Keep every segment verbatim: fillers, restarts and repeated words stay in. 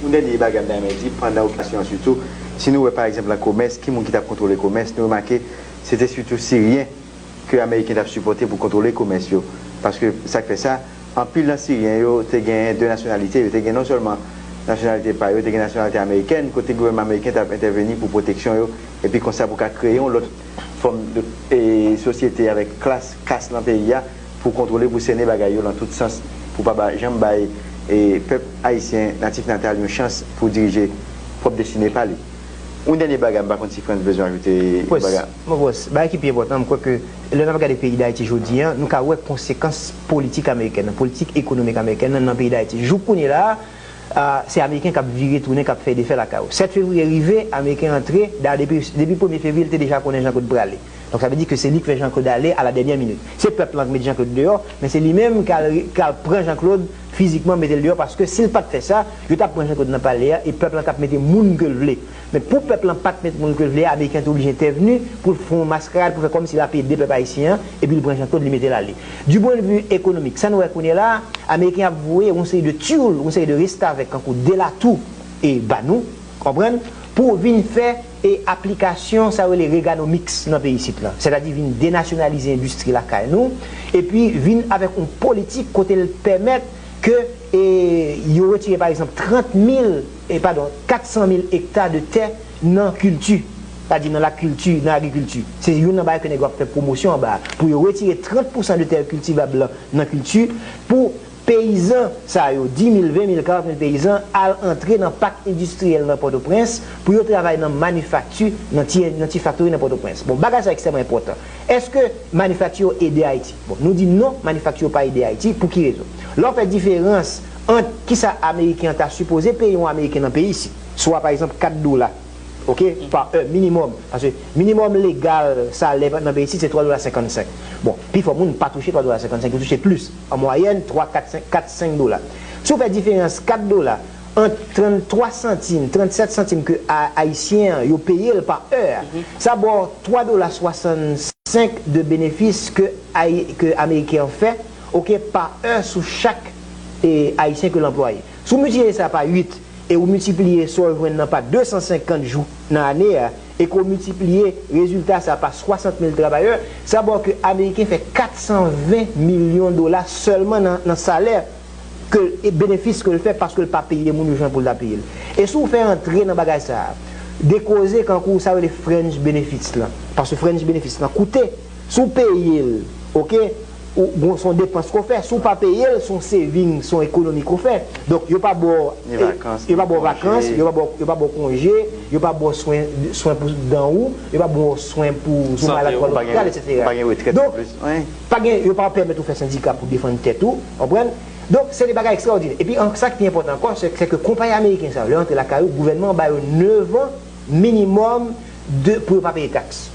Yon dènye bagay m ta renmen di, pandan okipasyon an sitou, si nou wè pa egzanp nan komès, ki moun ki t ap kontwole komès, nou remake se te sitou Siryen ke Ameriken t ap sipòte pou kontwole komès yo. Paske sa k fè sa, anpil nan Siryen yo te gen de nasyonalite, yo te gen non sèlman nasyonalite pa yo, yo te gen nasyonalite amerikèn, kote gouvènman ameriken t ap entèveni pou pwoteksyon yo, epi konsa pou ka kreye yon lòt fòm de e, sosyete avèk klas, kas nan peyi a, pou kontwole, pou sènen bagay yo nan tout sans, pou pa ba, janm bay e, pèp ayisyen natif natal yon chans pou dirije pwòp destine pa li. Yon dènye bagay, m pa konn si Frantz bezwen ajoute yon bagay. Bon, Prince, bagay ki pi enpòtan, m kwè ke lè n ap gade peyi Dayiti jodi a, nou ka wè konsekans politik amerikèn nan, politik ekonomik amerikèn nan nan peyi Dayiti. Jouk kounye la a, se Ameriken k ap vire tounen, k ap fè defè lakay ou. Sèt fevriye rive, Ameriken antre, dayè depi, depi premye fevriye, li te deja konnen Jean Claude prale. Donk, sa vle di ke se li k fè Jean Claude ale a la dènyè minit. Se pèp lan k met Jean Claude deyò, men se li menm k al, k al pran Jean Claude fizikman mete l deyò, paske si l pa t fè sa, yo t ap pran Jean Claude nan palè a, e pèp lan t ap mete moun ke l vle. Men pou pèp lan pa t met moun ke l vle a, Ameriken te oblije entèvni pou l fè yon maskarad, pou fè kòmsi l ap ede pèp ayisyen an, epi l pran Jean Claude, li mete l ale. Du point de vue économique, sa nou wè kounye la a, Ameriken ap voye yon seri de tyoul, yon seri de restavèk, kankou de latou, e ba nou, konprann, pou vin fè e aplikasyon sa yo rele Reaganomics nan peyi isit lan. Sètadi vin denasyonalize endistri lakay nou, epi vin avèk yon politik kote l pèmèt ke e, yo retire pa egzanp trant mil, e padon, kat san mil ekta de tè nan kilti, sètadi nan lakilti, nan agrikilti. Se youn nan bagay ke nèg yo ap fè pwomosyon anba a. Pou yo retire trant pousan de tè kiltivab lan nan kilti, pou peyizan sa yo, dis mil, ven mil, karant mil peyizan, al antre nan pak endistriyèl nan Pòtoprens pou yo travay nan manifakti, nan ti, nan ti faktori nan Pòtoprens. Bon, bagay sa ekstrèmman enpòtan. Èske manifakti yo ede Ayiti? Bon, nou di non, manifakti yo pa ede Ayiti. Pou ki rezon? Lè w fè diferans ant kisa Ameriken an ta sipoze peye yon Ameriken nan peyi isit, swa pa egzanp kat dola, oke, pa è minimòm, paske minimòm legal salè nan peyi isit se twa dola senkannsenk. Bon, pifò moun pa touche twa dola senkannsenk, yo touche plis, an mwayèn twa, kat, senk, kat, senk dola. Si w fè diferans kat dola ant tranntwa santim, trannsèt santim ke a, Ayisyen an yo peye l pa è a, sa ba w twa dola swasannsenk de benefis ke, ke Ameriken an fè, oke, pa è sou chak e, Ayisyen ke l anplwaye. Si w miltipliye sa pa uit e ou miltipliye sa w jwenn nan pa de san senkant jou nan ane a, e ke w miltipliye rezilta sa pa swasant mil travayè, sa ba w ke Ameriken fè kat san ven milyon dola sèlman nan, nan salè ke, e benefis ke l fè paske l pa peye moun yo jan pou l ta peye l. E si w fè antre nan bagay sa a, de koze kankou sa yo rele fringe benefits lan, paske fringe benefits lan koute, si w peye l, oke, ou, bon, se yon depans ke w fè, si w pa peye l, se yon saving, se yon ekonomi ke w fè. Donk, yo pa ba w, yo pa ba w vakans, yo pa ba w, yo pa ba w konje, yo pa ba w swen, swen pou dan ou, yo pa ba w swen pou si w malad pou al lopital, etsetera. Donk, pa gen, yo pa pèmèt ou fè sendika pou defann tèt ou, konprann? Donk, se de bagay ekstraòdinè. Epi, an, sa ki pi enpòtan ankò, se, se ke konpayi ameriken sa yo, lè yo antre lakay ou, gouvènman an ba yo nevan minimòm de, pou yo pa peye taks.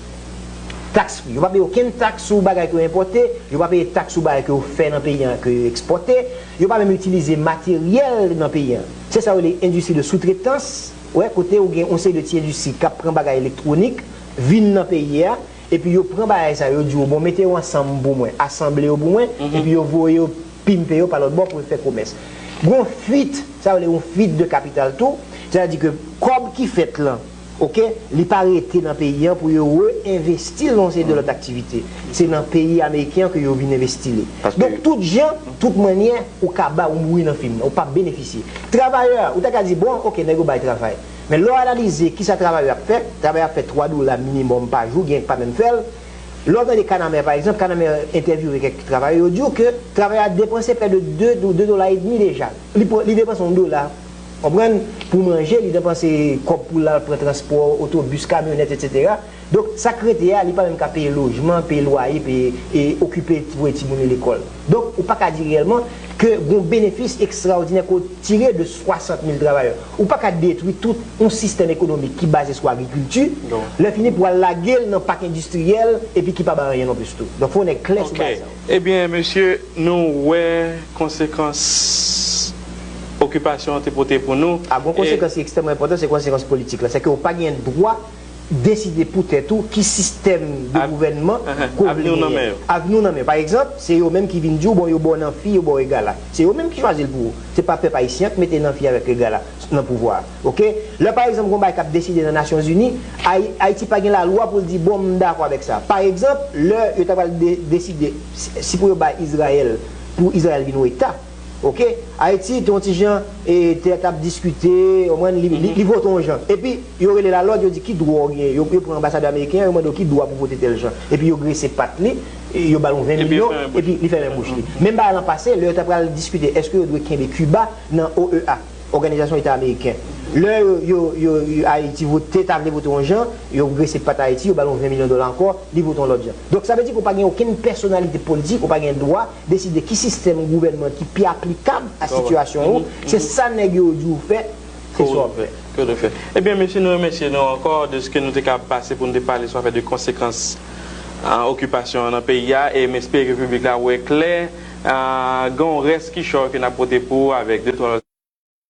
Taks fri. Yo pa peye okenn taks sou bagay ke yo enpòte, yo pa peye taks sou bagay ke yo fè nan peyi an, ke yo ekspòte, yo pa menm itilize materyèl nan peyi an. Se sa yo rele endistri de soutretans, wè, kote ou gen yon seri de ti endistri k ap pran bagay elektwonik, vin nan peyi a, epi yo pran bagay sa yo, yo di yo, bon, mete yo ansanm pou mwen, asanble yo pou mwen, epi yo voye yo, pimpe yo pa lòt bò pou yo fè komès. Gon fwit, sa yo rele yon fwit de kapital tou, sètadi ke kòb ki fèt lan, oke, li pa rete nan peyi an pou yo re-envesti l nan yon seri de lòt aktivite. Se nan peyi ameriken an ke yo vin envesti li. Donk, tout jan, tout mannyè, ou ka ba, ou mouri nan fim nan, ou p ap benefisye. Travayè, ou ta ka di, bon, oke, nèg yo bay travay. Men lè w analize kisa travayè ap fè, travayè ap fè twa dola minimòm pa jou, gen k pa menm fè l. Lè w tande Kanamè, pa egzanp, Kanamè entèvyouwe kèk travayè, yo di w ke travayè a depanse prè de de, de dola edmi deja. Li pran, li depanse yon dola, konprann, pou manje, li depanse kòb pou l al pran transpò, otobis, kamyonèt, etsetera. Donk, sa k rete a, li pa menm ka peye lojman, peye lwaye, peye, e okipe, voye timoun yo lekòl. Donk, ou pa ka di reyèlman ke gon benefis ekstraòdinè ke w tire de swasant mil travayè. Ou pa ka detwi tout yon sistèm ekonomik ki baze sou agrikilti, lè fini pou al lage l nan pak endistriyèl, epi ki pa bay anyen non plis tou. Donk, fò w nèg klè sou bagay sa yo. Ebyen, mesye, nou wè konsekans okipasyon an te pote pou nou. A, gon konsekans ki ekstrèmman enpòtan, se konsekans politik la. Se ke w pa gen dwa deside pou tèt ou ki sistèm de gouvènman ke w vle genyen. Avni w nan men yo. Avni w nan men yo. Pa egzanp, se yo menm ki vin di w, bon, yo ba w nan fi, yo ba w egala. Se yo menm ki chwazi l pou ou. Se pa pèp ayisyen an ki mete nan fi avèk egala nan pouvwa a. Oke? Lè, pa egzanp, gon bagay k ap deside nan Nasyonzini, Ay- Ayiti pa gen lalwa pou l di, bon, m dakò avèk sa. Pa egzanp, lè yo ta pral de- deside si si pou yo bay Izrayèl, pou Izrayèl vin yon eta, oke? Ayiti te yon ti jan, e, te t ap diskite, w konprann, li, li, li vote yon jan. Epi, yo rele l a lòd, yo di, ki dwa w genyen? Yo, yo pran anbasadè ameriken an, yo mande w ki dwa pou vote tèl jan. Epi, yo grese pat li, e yo ba l yon ven milyon, epi li fèmen bouch li. Menm bagay lan pase, lè yo ta pral diskite, èske yo dwe kenbe Kiba nan O E A, Òganizasyon Eta Ameriken. Lè yo, yo, yo, yo Ayiti vote, ta vle vote yon jan, yo grese pat Ayiti, yo ba l yon ven milyon dola ankò, li vote yon lòt jan. Donk, sa vle di ke w pa gen okenn pèsonalite politik, ou pa gen dwa deside ki sistèm gouvènman ki pi aplikab a sitiyasyon ou. Se sa nèg yo di w fè, se sa w ap fè. Ke w fè. Ebyen, mesye, nou remèsye nou ankò de ske nou te ka pase pou nou te pale sou afè de konsekans, a, okipasyon an nan peyi a, e m espere ke piblik la wè klè, a, gen yon rès kichòy ke n ap pote pou ou avèk de twa lòt